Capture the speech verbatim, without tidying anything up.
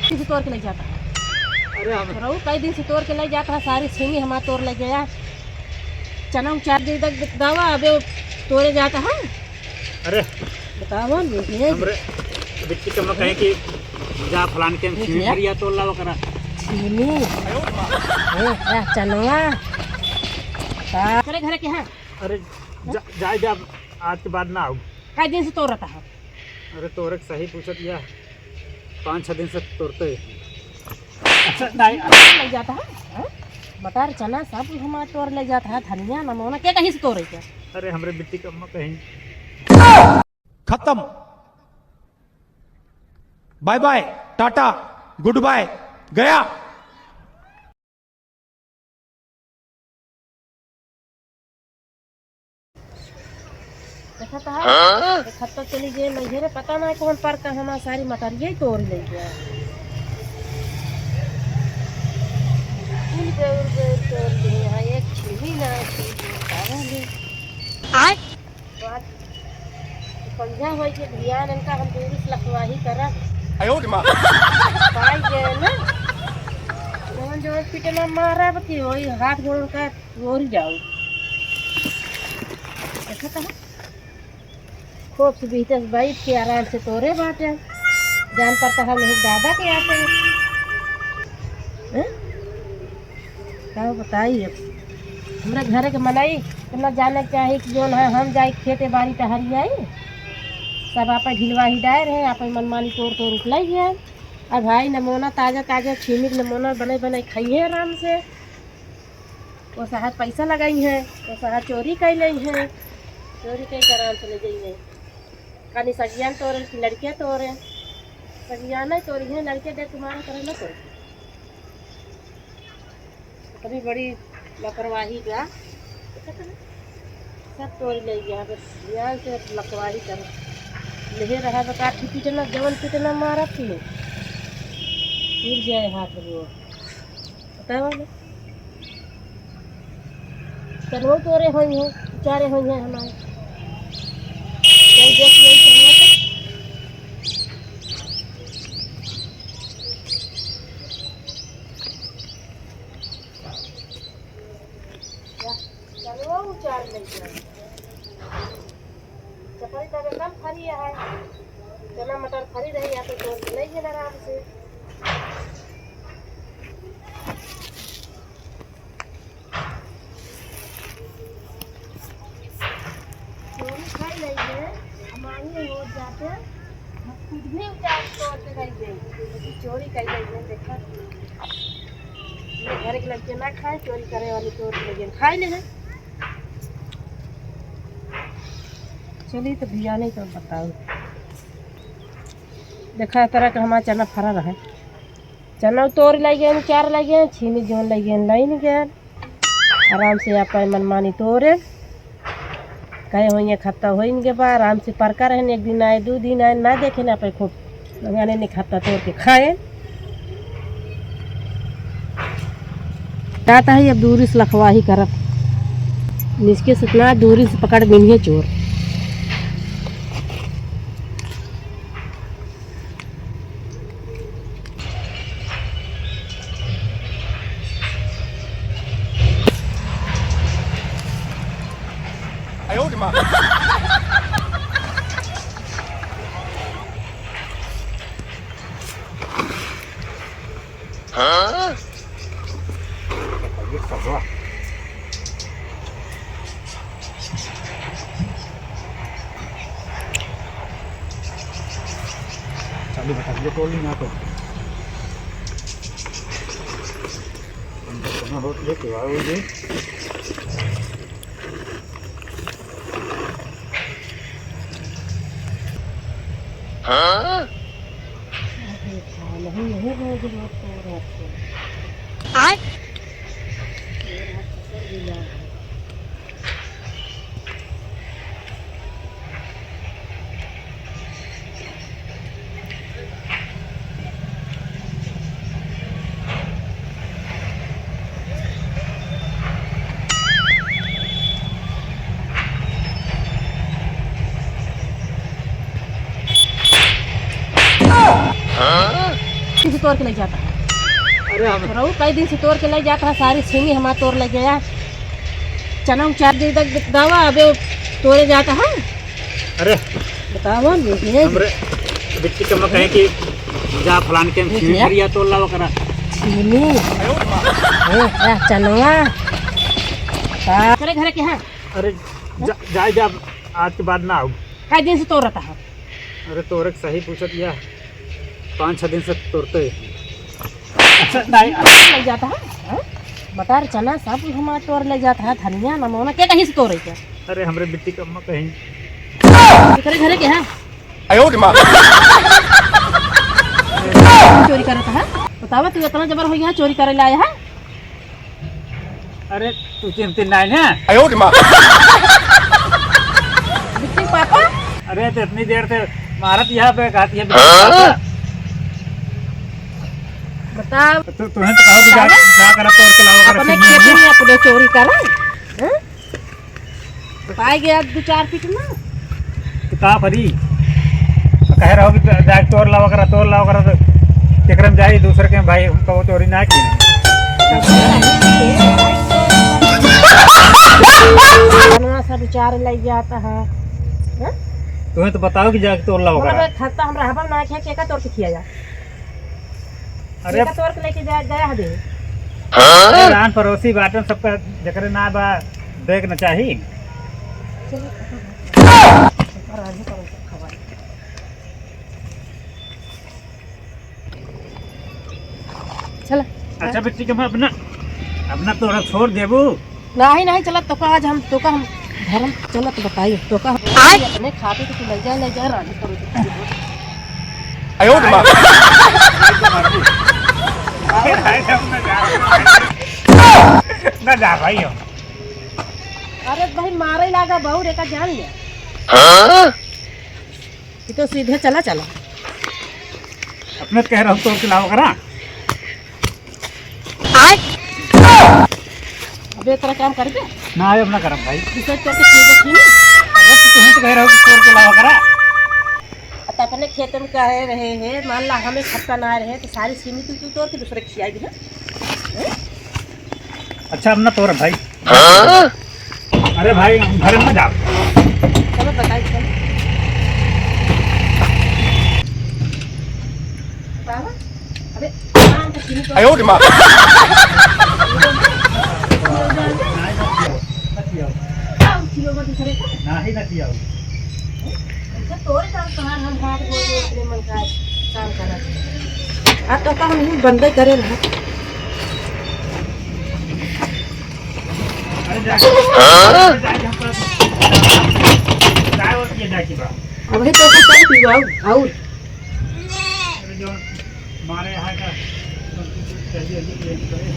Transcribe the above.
किसी तोर के ले जाता है। अरे हम रऊ कई दिन से तोर के ले जाता है, सारी छीमी हमार तोर ले गया। चना उचार दे दक दावा, अबे तोरे जाता है। अरे बतावा, ये हमरे बिट्टी के हम कहे कि जा फलान के हम देख छीमी लिया। फरिया तोर लावा करा। छीमी। ए, ए, चनवा। का? तेरे घरे के हैं? अरे जा, जा, जा, आज के बाद ना आऊ। कई दिन से तोरत है? अरे तोरे के सही पूछत या, पाँच छह दिन से तोरते ही। अच्छा, नहीं। ले जाता है, हाँ? मटर, चना सब हमार तोर ले जाता है, धनिया, नमोना, के कहीं से तोरे क्या? अरे हमरे बिट्टी के अम्मा कहीं। खत्म। Bye bye, tata, goodbye, गया। देखा तो है, हाँ? एक हफ्ता चली गई नैहरे, पता ना कौन पर का हमार सारी मटरिया ही तोड़ ले गया। फूल बेउर बेउर तोड़ लिए हैं, एक छीमी ना, एक छीमी ना, का बोली? आय? तो आज पंजा होई के ध्यान इनका हम दूरी से लखवाही करब। आयो रे माँ। पाई गए ना। जवन जवन पिटना मारब कि वही हाथ गोड़ का तोरी जाऊ। देखा तो है। खूब से बीते से बैठ के आराम से तोरे बाटे। जान पड़ता हम नहीं दादा के आटे। हैं? का बताई अब? हमरा घरे के मनई इतना जाने के चाही कि जौन है हम जाई खेते बारी टहरी आई। सब आपे ढिलवा ही डाए रहे, आपे मनमानी तोड़ तोड़ उठलाई है। अब भाई नमोना ताजा ताजा छीमी के नमोना बने बने खाइए आराम से। वो साहब पैसा लगाई है, वो साहब चोरी कर ली है, चोरी कर आराम से ले जाइए। खाली सगियान तोरे, लड़के तोरे, सगियान नहीं तोरी है, लड़के दे तुम्हारा करे ना तोरे। इतनी बड़ी लापरवाही बा। सब तोड़ ले गया, बस ध्यान से लापरवाही कर। लेहे रहा बता, कि पिटना, जवन पिटना मारा तू। टूट जाए हाथ में। पता है वाले? चलो तोरे होई है, चारे होई है हमारे। चल देख ले चलो तो। चलो, उचार ले जाओ। चपल तब एकदम फरी है। चना मटर फरी रही, या तो तोड़ के ले गेल आराम से। चोरी कर ले गेल, हमारी हो जाते। खुद भी उचार तोड़ के रह गई, लेकिन चोरी कर ले गेल, देखा। ये घर के लड़के ना खाए, चोरी करे वाले तोड़ के ले गेल, खाए ले गए। चलिए तो भैया नहीं तो बताओ। देखा तरह का हमारा चना फरा रहा है। चना तोड़ ले गए, चार ले गए, छीमी जोन ले गए, लाइन गए। आराम से आप मनमानी तोरे। कहे होइए खत्ता होइन के बा, आराम से परका रहन, एक दिन आए, दू दिन आए, ना देखे ना पे खूब लगाने ने खत्ता तोड़ के खाए। कहता है, अब दूरी से लखवाही करब, निसके से इतना दूरी से पकड़ बिनिए चोर। हाँ? चालू बता, ये टोल नहीं यहाँ पे। हम तो होत लेके आओ ये। हाँ? किसी तोड़ के ले जाता है। अरे हम रऊ कई दिन से तोड़ के ले जाता है, सारी छीमी हमार तोड़ ले गया। चना उचार दे तक दावा अबे तोड़े जाता है। अरे बतावा, देख ले। हमरे बिट्टी के हम कहे कि जा फलान के हम देख छीमी ले। फरिया तोड़ लावा करा। छीमी। ए, ए, चनवा। का? तेरे घरे के हैं? अरे जा, जाए जा, आज के बाद ना आऊ। कई दिन से तोड़ता है? अरे तोरे के सही पूछत या, पाँच छह दिन से तोड़ते। अच्छा, नहीं। ले जाता है, हाँ? मटर चना सब हमार तोड़ ले जाता है, धनिया नमोना के कहीं से तोड़े क्या? अरे हमरे बिट्टी के अम्मा कहीं। तेरे घरे के है? आयो रे माँ। चोरी करता है, बतावा तू इतना जबर हो गया, चोरी करे लाया है? अरे तू चिंतित नहीं ना। आयो रे माँ। बिट्टी पापा। अरे तो इतनी देर से मारत यहाँ पे कहती है बिट्टी पापा। बताओ। तो तुम्हें तो कहा कि जा, जा कर तोड़ के लाओ, अगर अपने खेत में अपने चोरी करा। हाँ? पाए गया दो चार फीट ना। तो का करी? तो कह रहा हो कि जा, जा तोड़ लावा करा, तोड़ लावा करा, तो केकरे में जाई, दूसरे के भाई, हमका वो चोरी ना की। बनवा सा विचार लग जाता है। हाँ? तुम्हें तो बताओ कि जाके तोड़ लावा करा। खाता हम रहबा ना, क्या, क्या तोड़ के खिया जा? अरे, का तोड़ के लेके जा, गया हबे। अरे, रान पड़ोसी बाटन, सबका जकरे ना बा, देख न चाही। चला। अच्छा बिट्टी के, हम अपना, अपना तोरा छोड़ देबू। नाही, नाही, चलत तोका आज हम, तोका हम धर्म चलत बताई, तोका हम आय। अपने खाते तो तू ले जा, ले जा, रानी करो। आयो रे माँ। ना जा भाई हो। अरे भाई, मारे लागा बहु रे का जान ले। हाँ? ये तो सीधे चला, चला। अपने कह रहा हूँ, तो खिलाओ करा। आय। अबे, तेरा काम कर दे। ना, अबे अपना करम भाई। दूसरे चल के खींच दे, खींच। अबे, तू तुम तो कह रहा हो कि तोड़ के लावा करा। अब अपने खेत में कहे रहे हैं, मान ला हमें खपका ना रहे, तो सारी सीमी तू, तू तोड़ के दूसरे खियाई दे, हैं? अच्छा, अब ना तोड़ भाई। हाँ? अरे भाई, हम घर में जाओ। चलो, बताइए, चलो। बाबा, अबे, आराम से चीनी तो आयो रे माँ। आओ, चीनी को दूसरे को। नाही, ना किया। अच्छा, तोरे काम कहाँ, हम हाथ गोड़ में अपने मन का काम करत। आ तो का हम बंदे करे रहा। अरे जा। हाँ? चाय और पिए जाके बा। अबही तो का चाय पीवाऊ, और? अरे जो मारे यहाँ का चाहिए, ये करे।